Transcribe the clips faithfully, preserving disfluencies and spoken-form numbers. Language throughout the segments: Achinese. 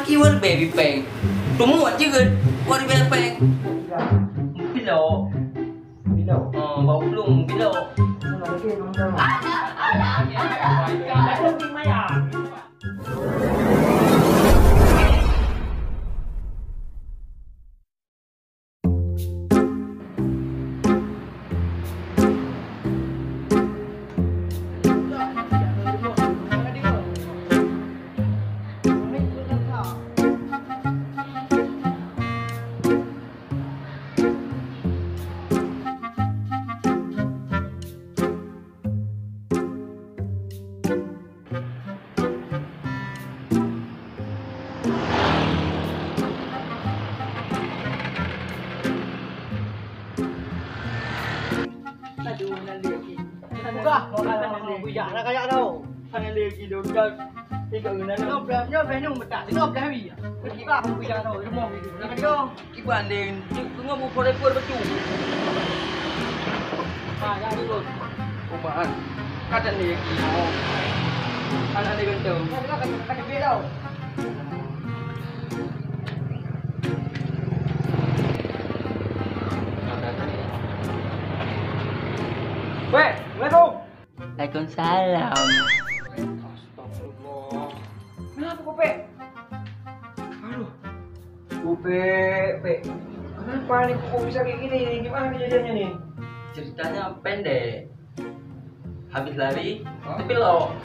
Kiwal baby peng. Tumuat jeuet, wari baby peng. Pilo. Pilo. Oh, bau belum pilo. Aduh, nak lagi. Buka, buka, buka, buka, nak kaya tau. Hana lé gilo dak. Tiga guna. Nyob dah, nyob dah, nyob dah, nyob dah, wi. Pergi bah, aku bijak tau, rumah gitu. Nak kacau. Kiban deh, cuk, tengok buku rekor betul. Ah, ya, betul. Umahan. Kata ni, oh. Anak dia ganteng. Kata, kata, kata, kata, kata, Weh, Assalamualaikum. Waalaikumsalam. Astagfirullah. Kenapa kau, Pek? Aduh. Kau, Pek, Pek. Kenapa ni kok bisa kayak gini? Gimana kejadiannya ni? Ceritanya pendek. Habis lari, hah? Tapi lo.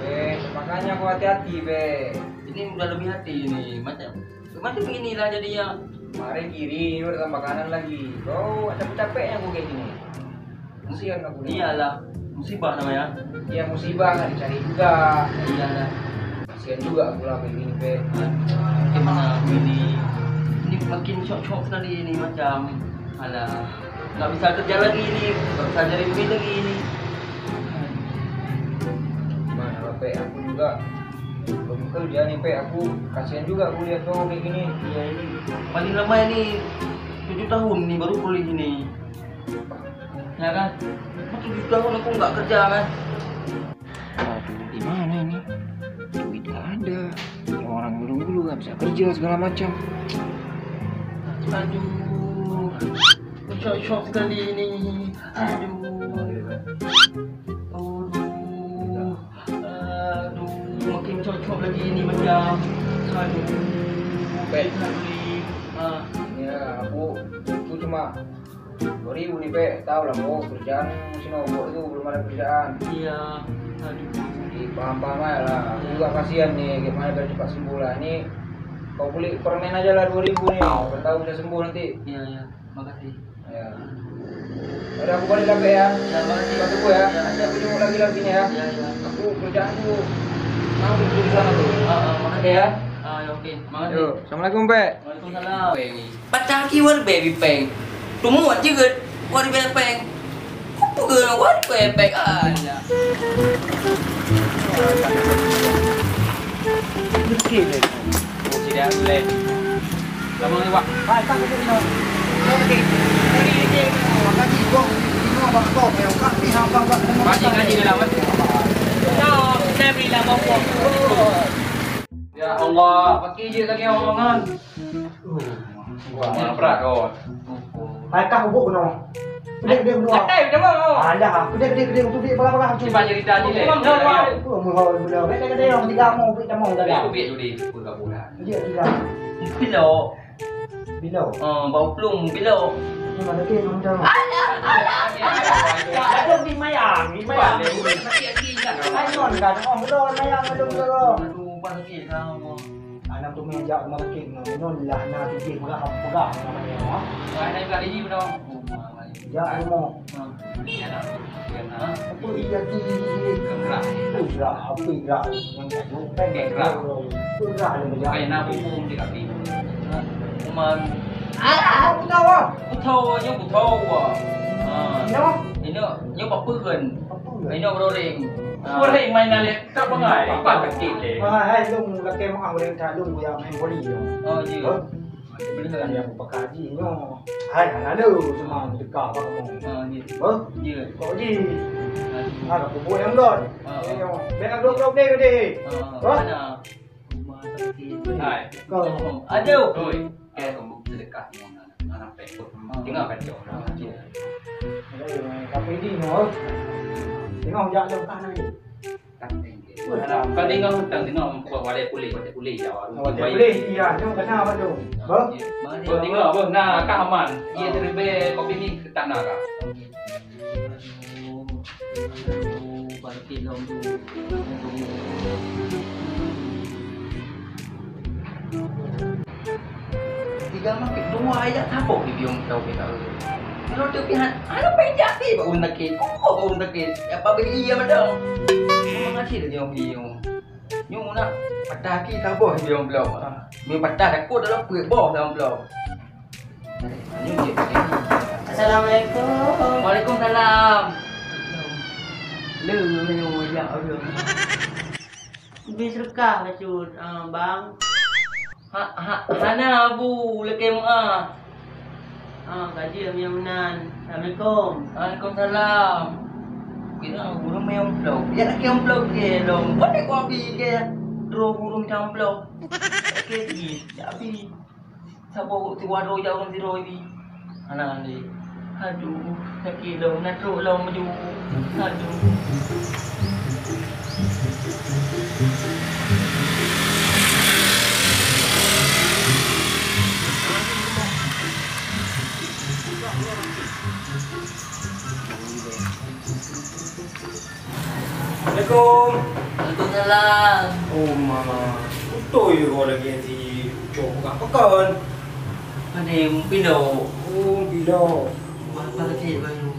Eh, makanya kau hati-hati, Pek. Ini udah lebih hati ini. Macam, macam inilah jadinya. Kemarin kiri, udah tambah kanan lagi. Kau capek-capeknya kau kayak gini. Kasihan aku nih. Iyalah, musibah namanya. Iya, musibah nggak dicari juga. Iyalah. Kasihan juga aku lah kayak gini, Pe. Gimana aku ini? Ini makin syok-syok sekali ini macam. Alah, nggak bisa kerja lagi ini, nggak bisa cari duit lagi ini. Gimana lah, Pe? Aku juga belum kerja nih, Pe. Aku kasihan juga aku lihat kau kayak gini. Iya, ini paling lama ini tujuh tahun nih baru pulih ini. Ya kan? Aku tujuh tahun aku nggak kerja kan. Aduh, gimana ini? Duit nggak ada. Ya, orang dulu-dulu nggak bisa kerja segala macam. Aduh, syok-syok sekali ini. Aduh. Aduh. Aduh, makin syok-syok lagi ini macam. Aduh. Baik. Aduh. Ah. Ya, aku itu cuma dua ribu nih, Pe. Tahu lah, mau kerjaan masih nombok itu, belum ada kerjaan. Iya. Aduh. Jadi, paham-paham aja lah. Aku juga kasihan nih, gimana biar cepat sembuh lah. Ini kau beli permen aja lah dua ribu nih. Siapa tahu bisa sembuh nanti. Iya, iya. Makasih. Ya. Udah, aku balik lah, Pe, ya. Ya, makasih. Cepat sembuh, ya. Ya, ya. Nanti aku jenguk lagi lah sini, ya. Ya, ya. Aku kerjaan dulu. Mau kerja di sana tuh. Ah, ah, makasih. Oke, ya. Ah, ya, oke. Makasih. Yuk, assalamualaikum, Pe. Waalaikumsalam. Patah kiwal baby peng. Tumuat jeuet, wari baby peng. Kupeugah wari baby peng. Alah. Miskin deh. Oh, tidak boleh. Lama ni, Wak. Hai, tak boleh, no. Okey. Maka di gong, di rumah, bak gong, ya, Kak, ni, ha, bak, bak, bak. Pakcik ngaji dalam, eh? No, saya beri lama buang. Ya Allah, pakcik je lagi omongan. Wah, mana berat kau. Hai kah ubuk kena. Kedek, kedek, kedek. Atai, udah mau. Alah, kedek, kedek, kedek, untuk duit bala-bala. Cepat cerita je, deh. Udah, udah. Udah, udah, udah. Kedek, kedek, orang tiga mau, duit tak mau, dah. Duit, duit, duit. Pura-pura. Dia tiga. Pilo. Pilo. Ah, bau pelung, pilo. Ni mana ke, macam. Alah, alah, alah. Ada di mayang, di mayang. Ayo, kan. Oh, betul, mayang, betul, betul. Aduh, bang, sakit, sama. Anak tu meujak rumah sakit nyoe, nyoe lah na tijih peugah, peugah nama dia, ha? Wah, naik kali ni, bro. Jak rumah. Ha. Apa iya tijih? Gerak. Gerak, apa gerak? Yang tak jumpa, gerak. Gerak dia meujak. Kayak nak bubung dia kaki. Cuman. Alah, aku tahu, ah. Aku tahu, nyoe aku tahu, ah. Ha. Nyoe? Ini, nyoe apa kan? Apa kan? Ini orang. Ha. Orang main nalek. Tak bangai, empat kecil deh. Hai, hai, lôn lakèe meu'ah ureueng that lôn buya main voli nyoe. Oh, ji. Hah? Bener. Ada yang buka kaji nyoe. Hai, hana lôn cuma teuka apa kamu. Oh, ji. Hah? Ji. Kok ji? Aduh. Ada kubur yang got. Ah, ah. Nyoe. Bèk glok-glok deh, deh. Ah, ah. Hah? Mana? Hai. Kau. Aduh. Oi. Eh, kamu sedekah. Anak pekot. Tengok kacau. Aduh, tapi ini mau. Tengok jak jauh tanah ni. Kan tinggal hutang, tengok muka walai pulih, walai pulih ya. Walai pulih, iya, tu kena apa tu? Bah? Bah, tengok, bah, nah, kah aman. Iya, terlebih kopi ni ke tanah kah? Aduh, aduh, bangkit dong tu. Tiga makin dua ayat saboh di biong tau kita. Kalau tu pihak, ada penjati bak urang sakit. Kok bak urang sakit? Ya, apa bagi dia madam? Memang asyik dia biong. Nyu nak patah aki saboh di biong belum. Ni patah takut dalam perut boh dalam belum. Assalamualaikum. Waalaikumsalam. Le, nyu ya Allah. Bri seudeukah bacut, ah, bang. Ha, ha, hana, Abu, lakèe meu'ah. Ah, ka jeuet meunyoe meunan. Assalamualaikum. Waalaikumsalam. Kira gurèe meu'ah amplop. Ya, lakèe amplop kèe lom. Pandai ku abi kèe. Droe gurèe mita amplop. Oke, ji, ya abi. Saboh siwa droe jak ureueng sidroe bi. Hana lé. Aduh, sakét lom, na trok lom maju. Aduh. Assalamualaikum. Waalaikumsalam. Oh, ma. Beutôi kau lagi si Ucok buka pekan. Pandai pilo. Oh, pilo. Apa lagi baru?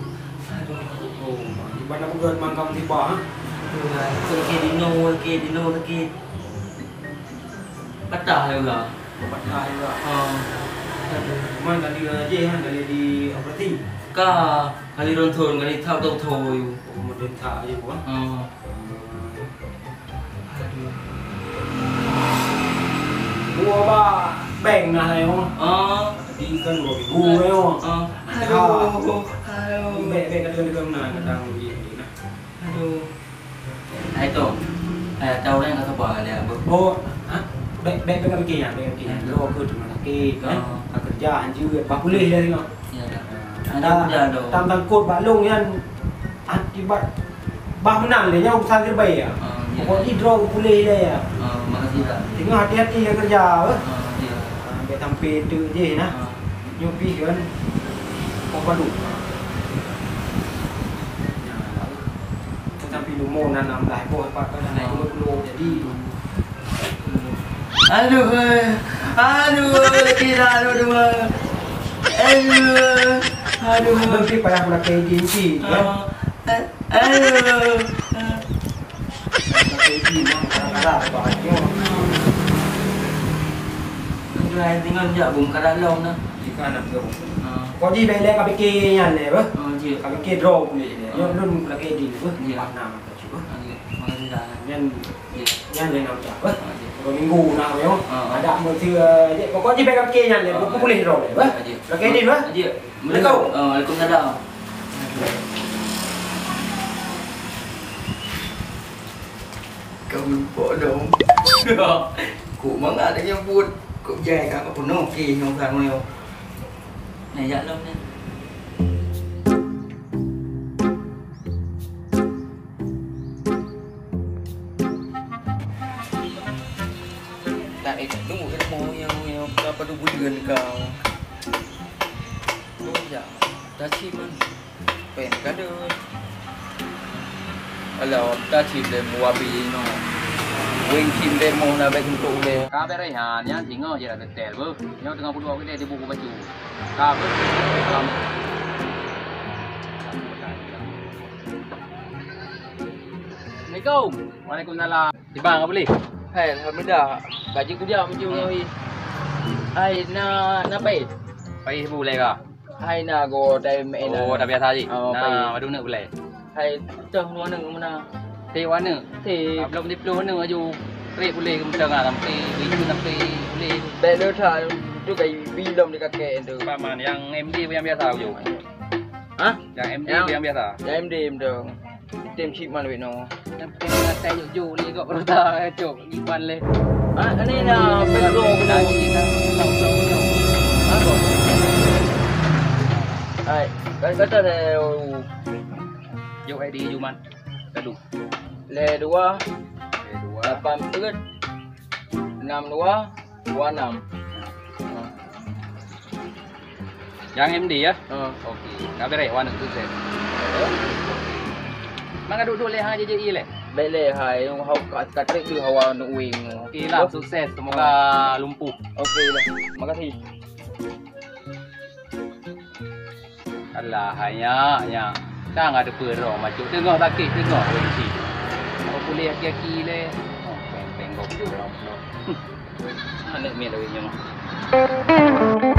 Aduh. Oh, ma. Di mana pekan mangkam tiba, ha? Aduh, sakét dino, sakét dino, sakét. Patah juga. Patah juga. Ha. Aduh. Cuman kali aja, ha, kali di operasi. Ka, kali ronton, kali tak tahu tahu. Oh, meudentak aja, ha. Ha. Aduh. Dua ba bank nah, ayo. Ah. Jadi kan dua ribu, ayo. Ah. Aduh. Aduh. Baik, baik, kata-kata mana, kadang dia ni, nah. Aduh. Hai tu. Hai, tahu orang kata apa dia, apa? Oh, ha? Baik, baik, baik, fikir ya, baik, fikir ya. Lo aku cuma sakit, kan? Ah. Kerja, anjir, apa boleh dia tengok? Ya, ya. Ada, ada, ada. Tam tangkut bak long yan akibat bah menang dia, nyan urusan terbaik ya. Ah, ya. Pokok jih droe puléh dia ya. Ah, makasih, Kak. Tengok hati-hati ya kerja, eh. Ah, ya. Ah, ambil tampil tu je nah. Ah. Nyopi kan. Kau padu. Ya, sampai umur enam belas, boh, empat belas, naik dua puluh. Jadi, aduh, eh. Aduh, eh, tidak, aduh, aduh, eh. Aduh, eh. Aduh. Mungkin pada aku nak kayak gini, kan? Ah, eh, aduh, eh. Nak kayak gini, nak kalah, kalah, apa, ayo. Aduh, hai, tinggal jak bung, kalah long dah. Jika anak belum. Ah. Kau ji bela ka fikir nyan le, bah? Ah, ji. Ka fikir droe puléh le. Ah. Nyoe lôn ka fikir di, bah? Ya. Empat enam, empat tujuh, bah? Ah, ya. Makasih dah. Nyan, ya, nyan le nak ucap, bah? Ah, ya. Dua minggu nak, yo. Ah, ah. Ada mesti, eh, je. Pokok ji bela ka fikir nyan le, ah, buku ah, puléh droe le, bah? Ah, ya. Ka fikir di, bah? Ah, ya. Assalamualaikum. Ah, waalaikumsalam. Kau lupa dong. Kok mangat dah nyebut. Kok jai ka kau penuh ke nyong sang nyoe. Nah, jak lom ni. Tak ada ilmu, ilmu yang, yang apa tu bulan kau. Oh, ya. Dah sih, man. Pen ka deuh. Alah, ta cit lé muabi nyoe. Wéng cit lé moh na bék untuk ulée. Ka bèrèh nyan, nyan singoh jih dak teutel beuh. Nyoe teungoh peuduek keudeh di buku bacut. Ka beuh. Assalamualaikum. Waalaikumsalam. Di bang ka boleh? Hai, alhamdulillah. Gaji kuliah meujeuet ngon wih. Hai, na, na pai? Pai bu lé ka? Hai na go tai meu'en. Oh, dah biasa ji. Oh, nah, pai. Baru nak gulai. Hai, toh warna mana? Teh warna. Teh. Ah, belum dipluh warna aju. Trek boleh ke mutang ah, sampai itu sampai boleh. Baik dah, tu kai bilom di kakek tu. Paman yang M D yang biasa aju. Hah? Yang M D yang biasa. Yang M D tu. Tem cik man weh no. Tem tem ngatai juk juk ni kok perut dah cok iban leh. Ah, ini na pedro kena. Hai, kata saya. Jok I D Juman. Lalu. Le dua. Le dua. Lapan empat. Enam dua. Dua enam. Yang M D ya? Ha. Okey. Ka beres, wan tu set. Maka duduk leh ha je je i leh. Bek leh hai, hau ka ka trek tu hawa nu wing. Okey lah, sukses. Semoga lumpuh. Okey lah. Makasih. Alah, hai nyak, nyak. Kang ada peurong macam tengok sakit, tengok weh si. Mau boleh aki-aki leh. Oh, peng-peng gok. Aneuk miet lawét nyoe.